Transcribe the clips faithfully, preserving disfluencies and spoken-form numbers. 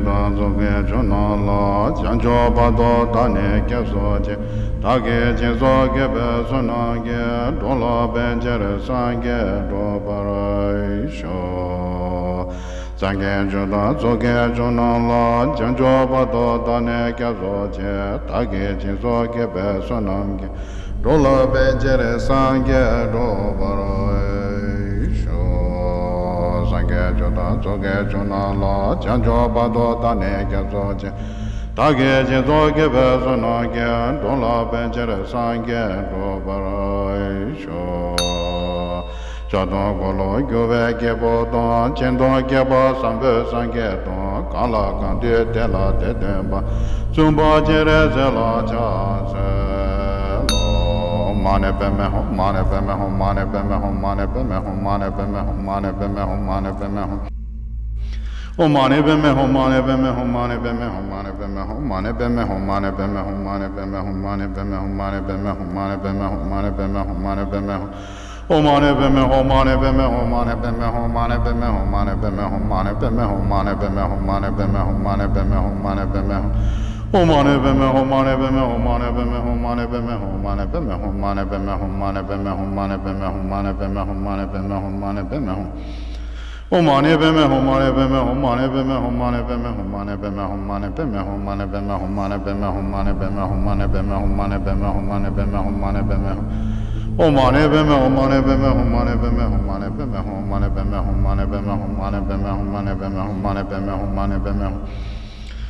ཚོགས་ཀྱི་མཆོག་རྣམས་ལ། བྱང་ཆུབ་བར་དུ་བདག་ནི་སྐྱབས་སུ་མཆི། བདག་གིས་སྦྱིན་སོགས་བགྱིས་པའི་བསོད་ནམས་ཀྱིས། འགྲོ་ལ་ཕན་ཕྱིར་སངས་རྒྱས་འགྲུབ་པར་ཤོག། སངས་རྒྱས་ཆོས་དང་ཚོགས་ཀྱི་མཆོག་རྣམས་ལ། བྱང་ཆུབ་བར་དུ་བདག་ནི་སྐྱབས་སུ་མཆི། བདག་གིས་སྦྱིན་སོགས་བགྱིས་པའི་བསོད་ནམས་ཀྱིས། འགྲོ་ལ་ཕན་ཕྱིར་སངས་རྒྱས་འགྲུབ་པར་ཤོག། སངས་རྒྱས་ཆོས་དང་ཚོགས་ཀྱི་མཆོག་རྣམས་ལ། བྱང་ཆུབ་བར་དུ་བདག་ནི་སྐྱབས་སུ་མཆི། བདག་གིས་སྦྱིན་སོགས་བགྱིས་པའི་བསོད་ནམས་ཀྱིས། འགྲོ་ལ་ཕན་ཕྱིར་སངས་རྒྱས་འགྲུབ་པར་ཤོག། ཕྱག་དང་འཁོར་ལོས་སྒྱུར་བའི་རྒྱལ་པོ་དང་། སྤྱན་དང་བསྐལ་པ་བཟང་པོའི་སངས་རྒྱས་དང་། གང་ལ་གང་འདུལ་དེ་ལ་དེ་སྟོན་པ། བཙུན་པ་སྤྱན་རས་གཟིགས་ལ་ཕྱག་འཚལ་ལོ། མ་ཎི་པདྨེ་ཧཱུྃ། མ་ཎི་པདྨེ་ཧཱུྃ། མ་ཎི་པདྨེ་ཧཱུྃ། མ་ཎི་པདྨེ་ཧཱུྃ། མ་ཎི་པདྨེ་ཧཱུྃ། ཨོཾ་མ་ཎི་པདྨེ་ཧཱུྃ། མ་ཎི་པདྨེ་ཧཱུྃ། མ་ཎི་པདྨེ་ཧཱུྃ། མ་ཎི་པདྨེ་ཧཱུྃ། ཨོཾ་མ་ཎི་པདྨེ་ཧཱུྃ། མ་ཎི་པདྨེ་ཧཱུྃ། མ་ཎི་པདྨེ་ཧཱུྃ། མ་ཎི་པདྨེ་ཧཱུྃ། མ་ཎི་པདྨེ་ཧཱུྃ། མ་ཎི་པདྨེ་ཧཱུྃ། ཨོཾ་མ་ཎི་པདྨེ་ཧཱུྃ། མ་ཎི་པདྨེ་ཧཱུྃ། མ་ཎི་པདྨེ་ཧཱུྃ། མ་ཎི་པདྨེ་ཧཱུྃ། མ་ཎི་པདྨེ་ཧཱུྃ། མ་ཎི་པདྨེ་ཧཱུྃ། མ་ཎི་པདྨེ་ཧཱུྃ། ཨོཾ་མ་ཎི་པདྨེ་ཧཱུྃ། མ་ཎི་པདྨེ་ཧཱུྃ། མ་ཎི་པདྨེ་ཧཱུྃ། མ་ཎི་པདྨེ་ཧཱུྃ། ཨོཾ་མ་ཎི་པདྨེ་ཧཱུྃ། མ་ཎི་པདྨེ་ཧཱུྃ། མ་ཎི་པདྨེ་ཧཱུྃ། མ་ཎི་པདྨེ་ཧཱུྃ། མ་ཎི་པདྨེ་ཧཱུྃ། ཨོཾ་མ་ཎི་པདྨེ་ཧཱུྃ། མ་ཎི་པདྨེ་ཧཱུྃ། མ་ཎི་པདྨེ་ཧཱུྃ། མ་ཎི་པདྨེ་ཧཱུྃ། མ་ཎི་པདྨེ་ཧཱུྃ། མ་ཎི་པདྨེ་ཧཱུྃ། མ་ཎི་པདྨེ་ཧཱུྃ། མ་ཎི་པདྨེ་ཧཱུྃ། མ་ཎི་པདྨེ་ཧཱུྃ། ཨོཾ་མ་ཎི་པདྨེ་ཧཱུྃ། མ་ཎི་པདྨེ་ཧཱུྃ། མ་ཎི་པདྨེ་ཧཱུྃ། མ་ཎི་པདྨེ་ཧཱུྃ། མ་ཎི་པདྨེ་ཧཱུྃ། མ་ཎི་པདྨེ་ཧཱུྃ། མ་ཎི་པདྨེ་ཧཱུྃ། མ་ཎི་པདྨེ་ཧཱུྃ།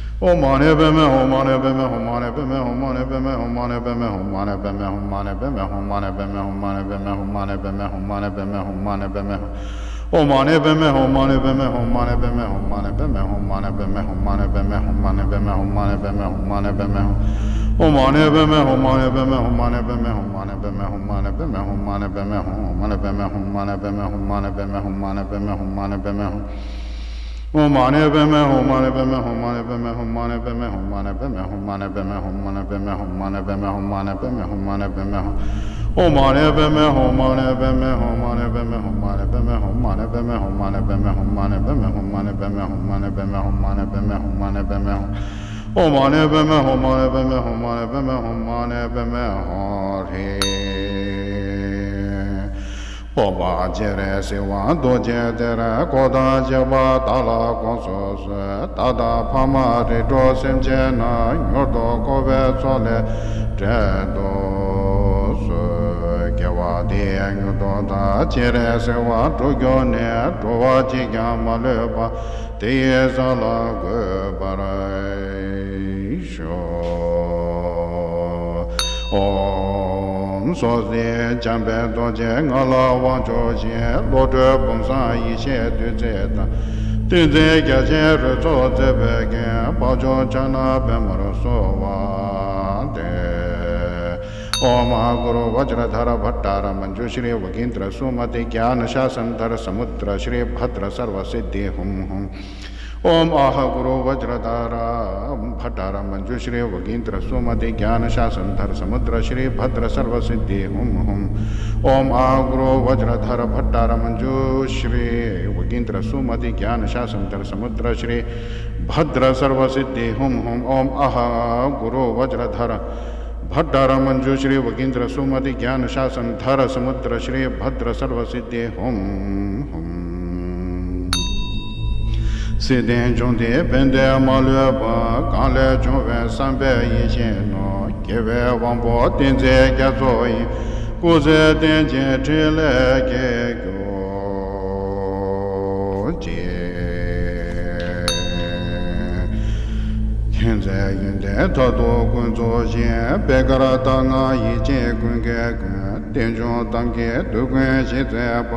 ཨོཾ་མ་ཎི་པདྨེ་ཧཱུྃ། མ་ཎི་པདྨེ་ཧཱུྃ། མ་ཎི་པདྨེ་ཧཱུྃ། མ་ཎི་པདྨེ་ཧཱུྃ། མ་ཎི་པདྨེ་ཧཱུྃ། མ་ཎི་པདྨེ་ཧཱུྃ། མ་ཎི་པདྨེ་ཧཱུྃ། མ་ཎི་པདྨེ་ཧཱུྃ། མ་ཎི་པདྨེ་ཧཱུྃ། ཨོཾ་མ་ཎི་པདྨེ་ཧཱུྃ། མ་ཎི་པདྨེ་ཧཱུྃ། མ་ཎི་པདྨེ་ཧཱུྃ། མ་ཎི་པདྨེ་ཧཱུྃ། མ་ཎི་པདྨེ་ཧཱུྃ། མ་ཎི་པདྨེ་ཧཱུྃ། མ་ཎི་པདྨེ་ཧཱུྃ། མ་ཎི་པདྨེ་ཧཱུྃ། མ་ཎི་པདྨེ་ཧཱུྃ། མ་ཎི་པདྨེ་ཧཱུྃ། ཨོཾ་མ་ཎི་པདྨེ་ཧཱུྃ། མ་ཎི་པདྨེ་ཧཱུྃ། མ་ཎི་པདྨེ་ཧཱུྃ། མ་ཎི་པདྨེ་ཧཱུྃ། མ་ཎི་པདྨེ་ཧཱུྃ། མ་ཎི་པདྨེ་ཧཱུྃ། མ་ཎི་པདྨེ་ཧཱུྃ། མ་ཎི་པདྨེ་ཧཱུྃ། མ་ཎི་པདྨེ་ཧཱུྃ། མ་ཎི་པདྨེ་ཧཱུྃ། མ་ཎི་པདྨེ་ཧཱུྃ། ཨོཾ་མ་ཎི་པདྨེ་ཧཱུྃ། མ་ཎི་པདྨེ་ཧཱུྃ། མ་ཎི་པདྨེ་ཧཱུྃ། མ་ཎི་པདྨེ་ཧཱུྃ། མ་ཎི་པདྨེ་ཧཱུྃ། མ་ཎི་པདྨེ་ཧཱུྃ། མ་ཎི་པདྨེ་ཧཱུྃ། མ་ཎི་པདྨེ་ཧཱུྃ། མ་ཎི་པདྨེ་ཧཱུྃ། མ་ཎི་པདྨེ་ཧཱུྃ། ཨོཾ་མ་ཎི་པདྨེ་ཧཱུྃ། མ་ཎི་པདྨེ་ཧཱུྃ། མ་ཎི་པདྨེ་ཧཱུྃ། མ་ཎི་པདྨེ་ཧཱུྃ། མ་ཎི་པདྨེ་ཧཱུྃ། མ་ཎི་པདྨེ་ཧཱུྃ། མ་ཎི་པདྨེ་ཧཱུྃ། མ་ཎི་པདྨེ་ཧཱུྃ། མ་ཎི་པདྨེ་ཧཱུྃ། མ་ཎི་པདྨེ་ཧཱུྃ། མ་ཎི་པདྨེ་ཧཱུྃ། ཨོཾ་མ་ཎི་པདྨེ་ཧཱུྃ། མ་ཎི་པདྨེ་ཧཱུྃ། མ་ཎི་པདྨེ་ཧཱུྃ། མ་ཎི་པདྨེ་ཧཱུྃ། ཧྲཱིཿ། སྤོབས་པ་སྤྱན་རས་གཟིགས་དབང་རྡོ་རྗེ་གདན། འཁོར་དང་བཅས་པ་བདག་ལ་དགོངས་སུ་གསོལ། བདག་དང་ཕ་མ་རིགས་དྲུག་སེམས་ཅན་རྣམས། མྱུར་དུ་འཁོར་བའི་མཚོ་ལས་བསྒྲལ་དུ་གསོལ། དགེ་བ་འདི་ཡིས་མྱུར་དུ་བདག་སྤྱན་རས་གཟིགས་དབང་འགྲུབ་གྱུར་ནས། འགྲོ་བ་གཅིག་ཀྱང་མ་ལུས་པ། དེ་ཡི་ས་ལ་འགོད་པར་ཤོག། ཨོཾ་སྭསྟི། འཇམ་དཔལ་རྡོ་རྗེ་ང་ལ་དབང་ཕྱུག་ཆེན། བློ་གྲོས་བུམ་བཟང་ཡེ་ཤེས་བདུད་རྩི་དང་། ཏིང་འཛིན་རྒྱ་ཆེན་རོལ་མཚོ་རྩེ་བའི་རྒྱན། འཕགས་མཆོག་ཕྱག་ན་པདྨོར་གསོལ་བ་འདེབས། ཨོཾ་ཨཱཿུ་རུ་བཛྲ་དྷ་ར་བྷ་ཏ་ར་མཉྫུ་ཤྲཱི་ཝ་གེནྡྲ་སུ་མ་ཏི་ཛྙཱ་ན་ཤཱ་སན་དྷ་ར་ས་མུ་དྲ་ཤྲཱི་བྷ་དྲ་སརྦ་སིདྡྷི་ཧཱུྃ་ཧཱུྃ། ཨོཾ་ཨཱཿུ་རུ་བཛྲ་དྷ་ར་བྷ་ཏ་ར་མཉྫུ་ཤྲཱི་ཝ་གེནྡྲ་སུ་མ་ཏི་ཛྙཱ་ན་ཤཱ་སན་དྷ་ར་ས་མུ་དྲ་ཤྲཱི་བྷ་དྲ་སརྦ་སིདྡྷི་ཧཱུྃ་ཧཱུྃ། ཨོཾ་ཨཱཿུ་རུ་བཛྲ་དྷ་ར་བྷ་ཏ་ར་མཉྫུ་ཤྲཱི་ཝ་གེནྡྲ་སུ་མ་ཏི་ཛྙཱ་ན་ཤཱ་སན་དྷ་ར་ས་མུ་དྲ་ཤྲཱི་བྷ་དྲ་སརྦ་སིདྡྷི་ཧཱུྃ་ཧཱུྃ། ཨོཾ་ཨཱཿུ་རུ་བཛྲ་དྷ་ར་བྷ་ཏ་ར་མཉྫུ་ཤྲཱི་ཝ་གེནྡྲ་སུ་མ་ཏི་ཛྙཱ་ན་ཤཱ་སན་དྷ་ར་ས་མུ་དྲ་ཤྲཱི་བྷ་དྲ་སརྦ་སིདྡྷི་ཧཱུྃ་ཧཱུྃ། སྲིད་དོན་སྐྱོང་སྟེ་ཕན་བདེ་མ་ལུས་པ། གང་ལས་བྱུང་བའི་བསམ་པའི་ཡིད་བཞིན་ནོར། དགེ་བའི་དབང་པོ་ཏིང་འཛིན་རྒྱ་མཚོ་ཡི། སྐུ་ཚེ་བརྟན་ཅིང་ཕྲིན་ལས་རྒྱས་གྱུར་ཅིག། མཁྱེན་བརྩེ་ཡོན་ཏན་མཐར་ཐུག་ཀུན་རྫོགས་ཤིང་། པད་དཀར་ལྟར་མངའ་ཡིད་ཅན་ཀུན་གྱི་མགོན། རྟེན་འབྱུང་གཏམ་གྱི་བདུད་ཀུན་ཞི་མཛད་པ།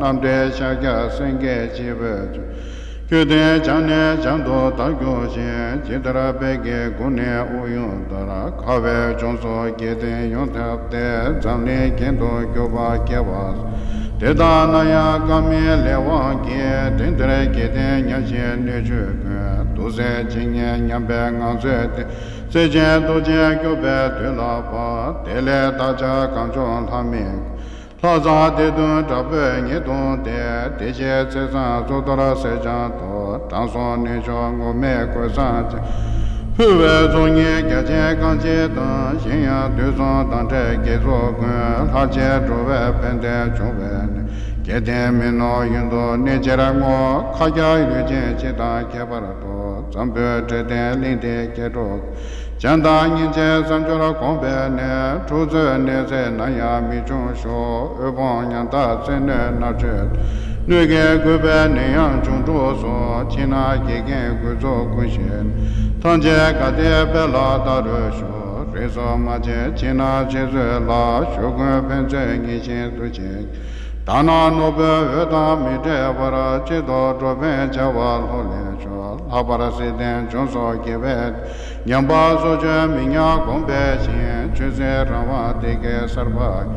རྣམ་འདྲེན་ཤཱཀྱ་སེང་གེ་བྱེ་བའི་མཆོག། ཆོས་ལྡན་བྱམས་ནས་བྱམས་སུ་དར་གྱུར་ཅིག། ཇི་ལྟར་དཔལ་གྱི་གོ་ནི་དབུགས་དབྱུང་ལྟར། དགའ་བའི་ལྗོངས་སུ་རྒྱལ་མཚན་ཡོངས་ཁྱབ་སྟེ། འཛམ་གླིང་རྒྱན་དུ་གྱུར་པ་སྐྱེ་བ་སོགས། དེ་ལྟ་ན་ཡང་བཀའ་མའི་ལས་དབང་གིས། དེང་འདིར་རྒྱལ་བསྟན་ཉམས་བཞེས་སྣོད་བཅུད་ཀུན། འདུ་བྱེད་ཇི་སྙེད་ཉམས་པའི་ངང་ཚུལ་དེ། བརྩེ་ཆེན་རྡོ་རྗེ་སྐྱོབ་པའི་དུས་ལ་བབ། དེ་ལས་བདག་ཅག་གངས་ལྗོངས་ལྷ་མིའི་སྐུ། ལྷ་བསངས་སྡེ་བདུན་དྲག་པོས་ཉེར་བརྡུངས་ཏེ། བདེ་གཤེགས་ཚེས་བཟང་གཙུག་ཏོར་གསེར་སྦྱངས་ཐོག། དྲང་སྲོང་གནས་མཆོག་ངུར་སྨྲིག་གོས་བཟང་ཅན། ཕུལ་བས་གཙུག་བརྙན་རྒྱ་ཆེན་རྐང་རྗེས་དང་། གཞན་ཡང་དུས་གསུམ་དང་འབྲེལ་དགེ་ཚོགས་ཀུན། ལྷར་བཅས་འགྲོ་བའི་ཕན་བདེ་འབྱུང་བའི་གནས། སྐལ་ལྡན་མི་ནོར་ཡུན་དུ་གནས་ཕྱིར་བསྔོ། མཁའ་ཁྱབ་ཡུལ་ཅན་སྤྱི་དང་ཁྱད་པར་དུ། འཛམ་བུའི་འབྲེལ་ལྡན་གླིང་འདིའི་སྐྱེ་འགྲོ། སྤྱན་དང་སྙིང་རྗེའི་བསམ་སྦྱོར་གོམས་པས་ནི། འཁྲུག་རྩོད་གནོད་འཚེ་ནམ་ཡང་མི་འབྱུང་ཤོག། དབུལ་ཕོངས་ཉམ་ཐག་བཙན་གནོད་མནར་གཅོད། གནོད་སྐྱེལ་རྒུད་པའི་ནད་ཡམས་བྱུང་འཁྲུག་སོགས། ཕྱི་ནང་འགལ་རྐྱེན་རྒུད་ཚོགས་ཀུན་ཞི། ཐམས་ཅད་དགའ་བདེའི་དཔལ་ལ་བདག་རོལ་ཤོག། རིགས་སུ་མ་ཆད་ཕྱི་ནང་འཆི་གསོ་ལ། ཞུགས་ཀུན་ཕན་ཚུན་ངེས་ཤིང་དུ་བྱེད། དག་སྣང་ནོར་བུའི་འོད་དང་མི་འབྲལ་བར། གཅིག་ཏུ་འགྲོ་ཕན་བྱ་བ་ལྷུར་ལེན་ཤོག། ལྷག་པར་བསིལ་ལྡན་ལྗོངས་སུ་སྐྱེ་བའི། ཉམས་པ་སྲོག་གཅོད་མི་ཉམས་གོམས་པའི་ཞིང་། ཆོས་སྲིད་རང་དབང་བདེ་སྐྱིད་གསར་པ། འོད་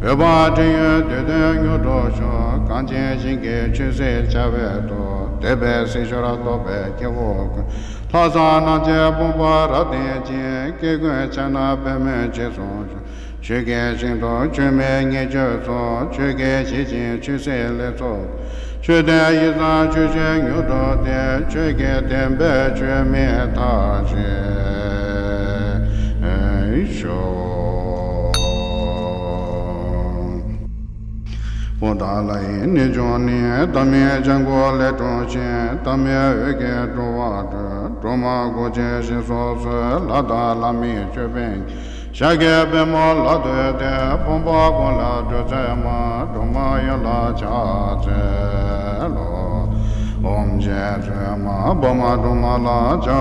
དཔག་འདྲེན་ཡོད་འདོད་དོན་མྱུར་འགྲུབ་ཤོག། གངས་ཅན་ཞིང་གི་ཆོས་སྲིད་བྱ་བའི་མཐུ། འདོད་པའི་སྲིད་ཞོར་རྟོགས་པའི་སྐྱེ་བོ་ཀུན། ལྷག་བསམ་རྣམ་དཔྱོད་དཔུང་པ་རབ་ལྡན་ཅིང་། སྐྱེ་ཀུན་ཕྱག་ན་པདྨོས་རྗེས་བཟུང་ཤོག། ཆོས་ཀྱི་ཞིང་དུ་ཆོས་མིན་ཉེས་སྤྱོད་ཚོགས། ཆོས་ཀྱི་ཞི་ཞིང་ཆོས་སྲིད་ལེགས་ཚོགས། ཆོས་ལྡན་ཡིད་བཟང་ཆོས་བཞིན་མྱུར་འགྲུབ་སྟེ། ཆོས་ཀྱི་བསྟན་པའི་ཆོས་མིན་མཐར་ཕྱིན་ཤོག། ཨོ་ཏཱ་ལ་ཡི་གནས་ལྗོངས་ནི། ཏཱ་མིལ་ལྗང་གུ་ལས་འཁྲུངས་ཤིང་། ཏཱ་མིལ་འོད་ཀྱིས་འགྲོ་བ་སྒྲོལ། སྒྲོལ་མ་སྒོ་ཆེན་ཞེས་སོགས་སུ། ལྷ་དང་ལྷ་མིན་ཅོད་པན། ཤཱཀྱའི་པདྨོ་ལ་བཏུད་དེ། ཕོངས་པ་ཀུན་ལ་སྒྲོལ་མཛད་མ། སྒྲོལ་མ་ཡུལ་ལ་ཕྱག་འཚལ་ལོ། ཨོཾ་རྗེ་བཙུན་མ་འབར་མ་སྒྲོལ་མ་ལ་ཕྱག་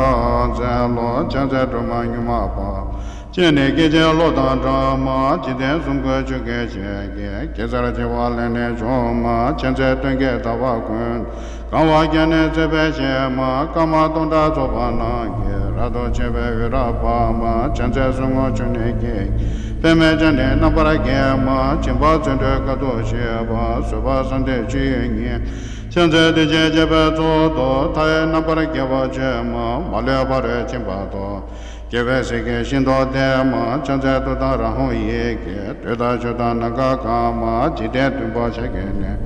འཚལ་ལོ། ཕྱག་འཚལ་སྒྲོལ་མ་མྱུར་མ་འབར། སྤྱན་ནི་སྐད་ཅིག་གློག་དང་འདྲ་མ། འཇིག་རྟེན་གསུམ་མགོན་ཆུ་སྐྱེས་ཞལ་གྱི། གེ་སར་བྱེ་བ་ལས་ནི་བྱུང་མ། ཕྱག་འཚལ་སྟོན་ཀའི་ཟླ་བ་ཀུན། གང་བ་བརྒྱ་ནི་བརྩེགས་པའི་ཞལ་མ། སྐར་མ་སྟོང་ཕྲག་ཚོགས་པ་རྣམས་ཀྱིས། རབ་ཏུ་ཕྱེ་བའི་འོད་རབ་འབར་མ། ཕྱག་འཚལ་གསུང་ངོ་ཆུ་ནས་སྐྱེས། པདྨས་སྤྱན་ནི་རྣམ་པར་བརྒྱན་མ། སྦྱིན་པ་བརྩོན་འགྲུས་དཀའ་ཐུབ་ཞི་བ། བཟོད་པ་བསམ་གཏན་སྤྱོད་ཡུལ་ཉིད། ཕྱག་འཚལ་བདེ་ཆེན་སྤྱད་པའི་གཙུག་ཏོར། མཐའ་ཡས་རྣམ་པར་རྒྱལ་བ་སྤྱོད་མ། མ་ལུས་ཕ་རོལ་ཕྱིན་པ་ཐོབ། རྒྱལ་བའི་སྲས་ཀྱི་ཤིན་ཏུ་བརྟན་མ། ཕྱག་འཚལ་ཏུཏྟཱ་ར་ཧཱུྃ་ཡི་གེ། འདོད་དང་ཕྱོགས་དང་ནམ་མཁའ་གང་མ། འཇིག་རྟེན་བདུན་པོ་ཕྱག་གིས་མནན།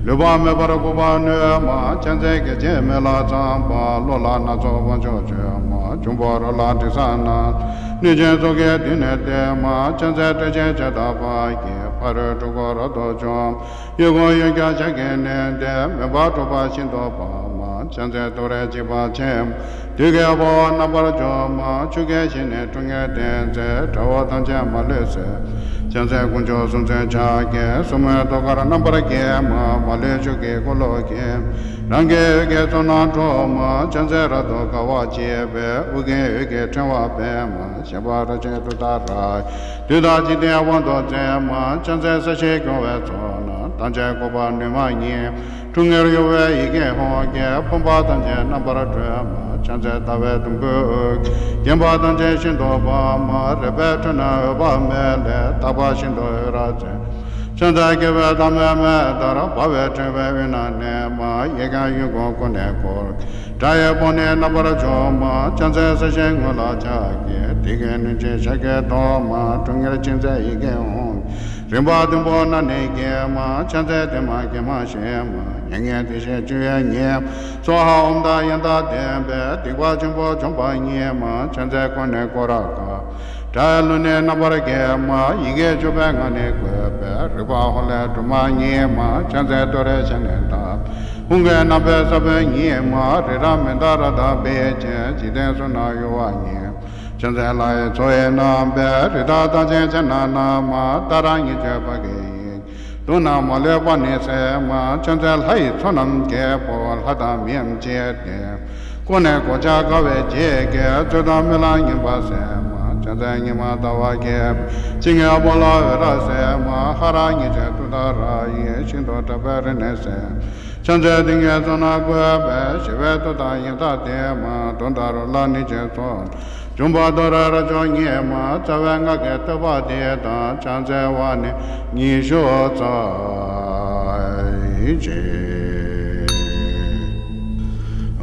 ལུས་པ་མེད་པར་འགུགས་པར་ནུས་མ། ཕྱག་འཚལ་རྒྱལ་ཆེན་མི་ལ་ཚངས་པ། གློ་ལ་སྣ་ཚོགས་དབང་ཕྱུག་སྤྱོད་མ། འབྱུང་པོ་རོ་ལངས་དྲི་ཟ་རྣམས། གནོད་སྦྱིན་ཚོགས་ཀྱིས་མདུན་ནས་བསྟོད་མ། ཕྱག་འཚལ་ཏྲཊ་ཅན་ཇི་ལྟ་བ་ཡི། ཕ་རོལ་འཁྲུལ་འཁོར་རབ་ཏུ་འཇོམས། གཡོ་འགུགས་གཡོ་སྐྱོབ་ཕྱག་གིས་མནན་ཏེ། མུན་པ་འཁྲུགས་པ་ཤིན་ཏུ་སྤངས་མ། ཕྱག་འཚལ་ཏུ་རེ་འཇིགས་པ་ཆེན། བདུད་ཀྱི་དཔའ་བོ་རྣམ་པར་འཇོམས་མ། ཆུ་སྐྱེས་ཞལ་ནི་ཁྲོ་གཉེར་ལྡན་མཛད། དགྲ་བོ་ཐམས་ཅད་མ་ལུས་གསད། ཕྱག་འཚལ་དཀོན་མཆོག་གསུམ་མཚོན་ཕྱག་རྒྱའི། གསུང་མོས་ཟློས་གར་རྣམ་པར་བརྒྱན་མ། མ་ལུས་ཆོས་ཀྱི་འཁོར་ལོ་བརྒྱན། རང་གི་འོད་ཀྱི་ཚོགས་རྣམས་འཁྲུགས་མ། ཕྱག་འཚལ་རབ་ཏུ་དགའ་བ་བརྗིད་པའི། ཨོ་རྒྱན་འོད་ཀྱི་ཕྲེང་བ་སྤེལ་མ། བཞད་པ་རབ་ཅན་ཏུཏྟཱ་ར་ཡིས། བདུད་དང་འཇིག་རྟེན་དབང་དུ་མཛད་མ། ཕྱག་འཚལ་ས་གཞི་སྐྱོང་བའི་ཚོགས་རྣམས། ཐམས་ཅད་འགུགས་པར་ནུས་མ་ཉིད། ཁྲོ་གཉེར་གཡོ་བའི་ཡི་གེ་ཧཱུྃ་གིས། ཕོངས་པ་ཐམས་ཅད་རྣམ་པར་སྒྲོལ་མ། ཕྱག་འཚལ་ཟླ་བའི་དུམ་བུས་དབུས། བརྒྱན་པ་ཐམས་ཅད་ཤིན་ཏུ་སྤངས་མ། རལ་པའི་ཁྲོད་ན་འོད་དཔག་མེད་ལས། རྟག་པ་ཤིན་ཏུ་འོད་རབ་མཛད། ཕྱག་འཚལ་རྒྱལ་བའི་བདག་མེད་མ་ལྟར། འབར་བའི་ཕྲེང་བའི་དབུས་ན་གནས་མ། གཡས་བརྐྱང་གཡོན་བསྐུམ་ཀུན་ནས་བསྐོར། དགྲ་ཡི་དཔུང་ནི་རྣམ་པར་འཇོམས་མ། ཕྱག་འཚལ་ས་གཞིའི་ངོས་ལ་ཕྱག་གི། བདུད་ཀྱི་གནོད་སྦྱིན་ཤཱཀྱའི་ཐོག་མ། ཁྲོ་གཉེར་ཅན་མཛད་ཡི་གེ་ཧཱུྃ། རིམ་པ་བདུན་པོ་རྣམས་ནི་བརྒྱན་མ། ཕྱག་འཚལ་བདེ་མ་དགེ་མ་ཞི་མ། མྱ་ངན་འདས་ཞི་སྤྱོད་ཡུལ་ཉིད། སྭཱ་ཧཱ་ཨོཾ་དང་ཡང་དག་ལྡན་པས། སྡིག་པ་ཆེན་པོ་འཇོམས་པ་ཉིད་མ། ཕྱག་འཚལ་ཀུན་ནས་བསྐོར་རབ་དཀར། དགྲ་ཡི་རླུང་ནི་རྣམ་པར་འགེལ་མ། ཡི་གེ་བཅུ་པའི་ངག་ནི་བཀོད་པས། རིག་པ་ཧཱུྃ་ལས་སྒྲོལ་མ་ཉིད་མ། ཕྱག་འཚལ་ཏུ་རེ་ཤ་ནི་བཏབ། ཧཱུྃ་གི་རྣམ་པའི་ས་བོན་ཉིད་མ། རི་རབ་མནྡ་ར་དང་འབིགས་བྱེད། འཇིག་རྟེན་གསུམ་རྣམས་གཡོ་བ་ཉིད། ཕྱག་འཚལ་ལྷ་ཡི་མཚོ་ཡི་རྣམ་པའི། རི་དྭགས་རྟགས་ཅན་ཕྱག་ན་བསྣམས་མ། ཏཱ་ར་གཉིས་བརྗོད་ཕཊ་ཀྱི་ཡི་གེ། དུག་རྣམས་མ་ལུས་པ་ནི་སེལ་མ། ཕྱག་འཚལ་ལྷ་ཡི་ཚོགས་རྣམས་རྒྱལ་པོ། ལྷ་དང་མིའམ་ཅི་ཡིས་བསྟེན། ཀུན་ནས་གོ་ཆ་དགའ་བའི་བརྗིད་ཀྱིས། རྩོད་དང་རྨི་ལམ་ངན་པ་སེལ་མ། ཕྱག་འཚལ་ཉི་མ་ཟླ་བ་རྒྱལ་པོ། སྤྱན་གྱི་དབང་ལ་འོད་རབ་གསལ་མ། ཧ་ར་གཉིས་བརྗོད་ཏུཏྟཱ་ར་ཡིས། ཤིན་ཏུ་དྲག་པོའི་རིམས་ནད་སེལ། ཕྱག་འཚལ་ཏིང་ངེ་འཛིན་རྣམས་བཀོད་པས། ཞི་བའི་མཐུ་དང་ཡང་དག་ལྡན་མ། གདོན་དང་རོ་ལངས་གནོད་སྦྱིན་ཚོགས། འཇོམས་པ་ཏུ་རེ་རབ་མཆོག་ཉིད་མ། རྩ་བའི་སྔགས་ཀྱི་བསྟོད་པ་འདི་དང་། ཕྱག་འཚལ་བ་ནི་ཉི་ཤུ་རྩ་གཅིག།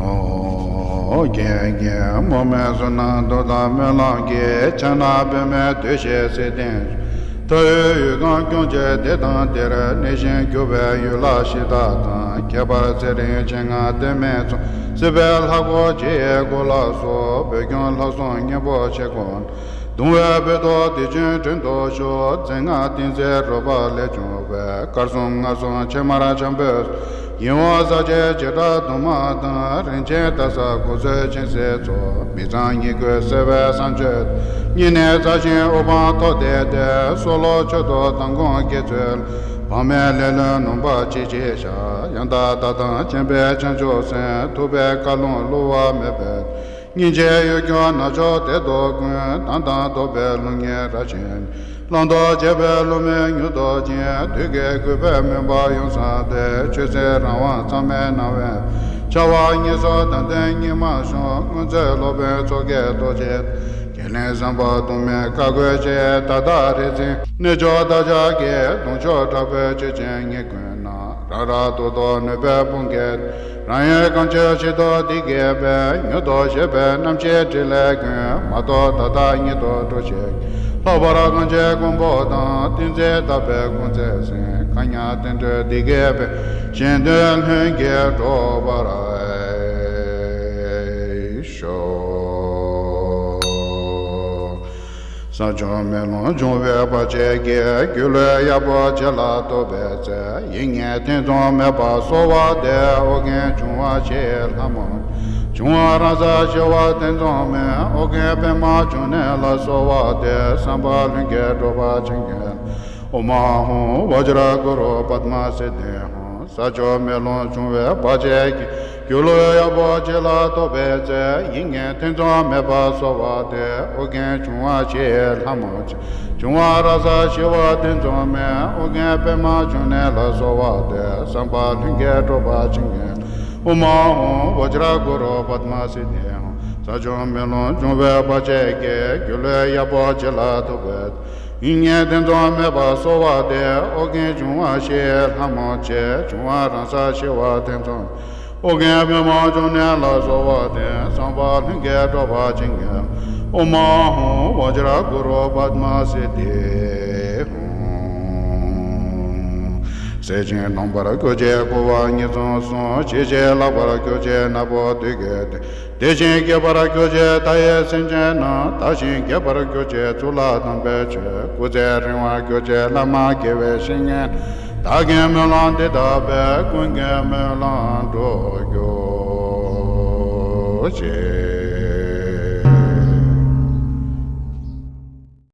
ཨོ་རྒྱན་གྱི་མུ་མེད་གཟུགས་རྣམས་གདུགས་དང་སྨོན་ལམ་གྱིས། ཕྱག་ན་པདྨོས་བསྡུས་ཤིང་བསིལ་ལྡན། ས་ཡོད་ཡུལ་གང་སྐྱོང་བྱེད་དེ་དང་དེར། གནས་ཤིང་རྒྱུ་བའི་ཡུལ་ལ་གཞི་བདག་དང་། ཁྱད་པར་ཚེ་རིང་ཆེ་ང་དེ་མེད་ཚོ། སྲིད་པའི་ལྷ་སྐོར་བྱེད་ཡས་སྐོར་ལ་སོགས། བོད་སྐྱོང་ལྷ་སྲུང་གཉན་པོ་ཆེ་དགོན། གདུང་བའི་བོད་ཐོག་དེ་བཞིན་དྲུང་དུ་བཞུགས། རྫས་སྔགས་ཏིང་འཛིན་རོལ་པ་ལས་བྱུང་བའི། དཀར་གསུམ་མངར་གསུམ་ཕྱེ་མར་འཆམ་པོས། ཡིད་འོང་ཟ་བྱེད་བྱེ་བྲག་དུ་མ་དང་། རིན་ཆེན་དར་ཟབ་གོ་ཚོད་ཅན་ཟས་ཚོ། མི་གཙང་ཉེས་ཀུན་སེལ་བའི་བསང་མཆོད། སྙིང་ནས་བཟའ་ཞིང་དབུ་འཕང་མཐོ་སྟེ་ཏེ། སྲོག་ལོ་མཆོད་དོ་དམ་སྐོང་དགེ་ཚུལ། བག་མེད་ལེ་ལོའི་ནོངས་པ་ཅི་མཆིས་བྱ། ཡང་དག་བདག་དང་མཁྱེན་པའི་བྱང་ཆུབ་སེམས། ཐུབ་པའི་བཀའ་ལུང་བསླུ་བ་མེད་པའི། སྙིང་རྗེའི་གཡོ་སྒྱུ་ནག་ཕྱོགས་བདེ་སྡུག་ཀུན། དང་དང་རྟོགས་པའི་ཀླུ་གཉན་རྭ་ཅན། བླང་དོར་འབྱེད་པའི་ཀླུ་མོའི་མྱུ་སྟོབས་ཅན། བདུད་ཀྱི་རྒུད་པའི་མུན་པ་ཡོངས་སངས་ཏེ། ཆོས་སྲིད་རང་དབང་གཙང་མའི་སྣང་བས། འཆར་བ་ངན་སོང་དང་ལྡན་སྙིགས་མ་གཞོམ། སྔོན་ཚེ་སློབ་དཔོན་མཚོ་སྐྱེས་རྡོ་རྗེ། ཁས་ལེན་བཟང་པོ་གདོང་མའི་བཀའ་བསྒོས་བྱས། ད་ལྟ་རིག་འཛིན་རྣལ་འབྱོར་བདག་ཅག་གིས། གདུང་ཕྱོགས་དྲག་པོའི་ཆོས་ཅན་ཉེས་ཀུན་ན། རང་རང་ཐུགས་རྡོ་ནུས་པའི་དཔུང་གིས། རང་ཡུལ་གངས་ཅན་ཞི་ཁྲོ་འདི་སྐད་པས། མྱུར་དུ་ཞེས་པའི་རྣམ་ཤེས་ཕྲིན་ལས་ཀུན། མ་རྟོགས་ད་ལྟ་ཉིད་དུ་གྲོལ་ཕྱིར། ལྷག་པར་གངས་ཅན་མགོན་པོ་དང་། ཏིང་འཛིན་དག་པའི་སྐུ་ཚེ་ཟིན། མཁའ་མཉམ་བསྟན་འགྲོའི་འདི་སྐད་པས། གཞན་དོན་ལྷུན་གྱིས་གྲུབ་པར་ཤོག། ས་བྱུང་མེ་རླུང་འབྱུང་བའི་བར་ཆད་ཀྱིས། སྒྱུ་ལུས་གཡར་པོ་བྱེད་ལ་གཏོགས་པའི་ཚེ། ཡིད་ངན་ཐེ་ཚོམ་མེད་པར་གསོལ་བ་འདེབས། ཨོ་རྒྱན་འབྱུང་བ་ཆེ་ལྷ་མོ། འབྱུང་བ་རང་སར་ཞི་བ་ཐེ་ཚོམ་མེད། ཨོ་རྒྱན་པདྨ་འབྱུང་གནས་ལ་གསོལ་བ་འདེབས། བསམ་པ་ལྷུན་གྱིས་གྲུབ་པར་བྱིན་གྱིས། ཨོཾ་ཨཱཿཧཱུྃ་བཛྲ་གུ་རུ་པདྨ་སིདྡྷི་ཧཱུྃ། ས་བྱུང་མེ་རླུང་འབྱུང་བའི་བར་ཆད་ཀྱིས། སྒྱུ་ལུས་གཡར་པོ་བྱེད་ལ་གཏོགས་པའི་ཚེ། ཡིད་ངན་ཐེ་ཚོམ་མེད་པར་གསོལ་བ་འདེབས། ཨོ་རྒྱན་འབྱུང་བ་ཆེ་ལྷ་མོ་ཆེ། འབྱུང་བ་རང་སར་ཞི་བ་ཐེ་ཚོམ་མེད། ཨོ་རྒྱན་པདྨ་འབྱུང་གནས་ལ་གསོལ་བ་འདེབས། བསམ་པ་ལྷུན་གྱིས་གྲུབ་པར་བྱིན་གྱིས། ཨོཾ་ཨཱཿཧཱུྃ་བཛྲ་གུ་རུ་པདྨ་སིདྡྷི་ཧཱུྃ། ས་བྱུང་མེ་རླུང་འབྱུང་བའི་བར་ཆད་ཀྱིས། སྒྱུ་ལུས་གཡར་པོ་བྱེད་ལ་གཏོགས་པའི། ཡིད་ངན་ཐེ་ཚོམ་མེད་པར་གསོལ་བ་འདེབས། ཨོ་རྒྱན་འབྱུང་བ་ཆེ་ལྷ་མོ་ཆེ། འབྱུང་བ་རང་སར་ཞི་བ་ཐེ་ཚོམ། ཨོ་རྒྱན་པདྨ་འབྱུང་གནས་ལ་གསོལ་བ་འདེབས། བསམ་པ་ལྷུན་གྱིས་གྲུབ་པར་བྱིན་གྱིས། ཨོཾ་ཨཱཿཧཱུྃ་བཛྲ་གུ་རུ་པདྨ་སིདྡྷི་ཧཱུྃ། གསལ་ཞིང་སྟོང་པར་གྱུར་ཅིང་འཁོར་བ་གཉིས་སུ་སོང་། ཞི་ཞིང་ལྷག་པར་གྱུར་ཅིང་ནག་པོ་བདུད་ཀྱི་སྡེ། བདེ་ཞིང་སྐྱིད་པར་གྱུར་ཅིང་མཐའ་ཡས་སེམས་ཅན་རྣམས། དག་ཞིང་རྒྱས་པར་གྱུར་ཅིང་གཙུག་ལག་དམ་པའི་ཆོས། སྐུ་ཚེ་རིང་བར་གྱུར་ཅིང་བླ་མ་དགེ་བའི་བཤེས་གཉེན། བདག་གིས་སྨོན་ལམ་འདི་བཏབ་པས། ཀུན་གྱི་སྨོན་ལམ་འགྲུབ་གྱུར་ཅིག།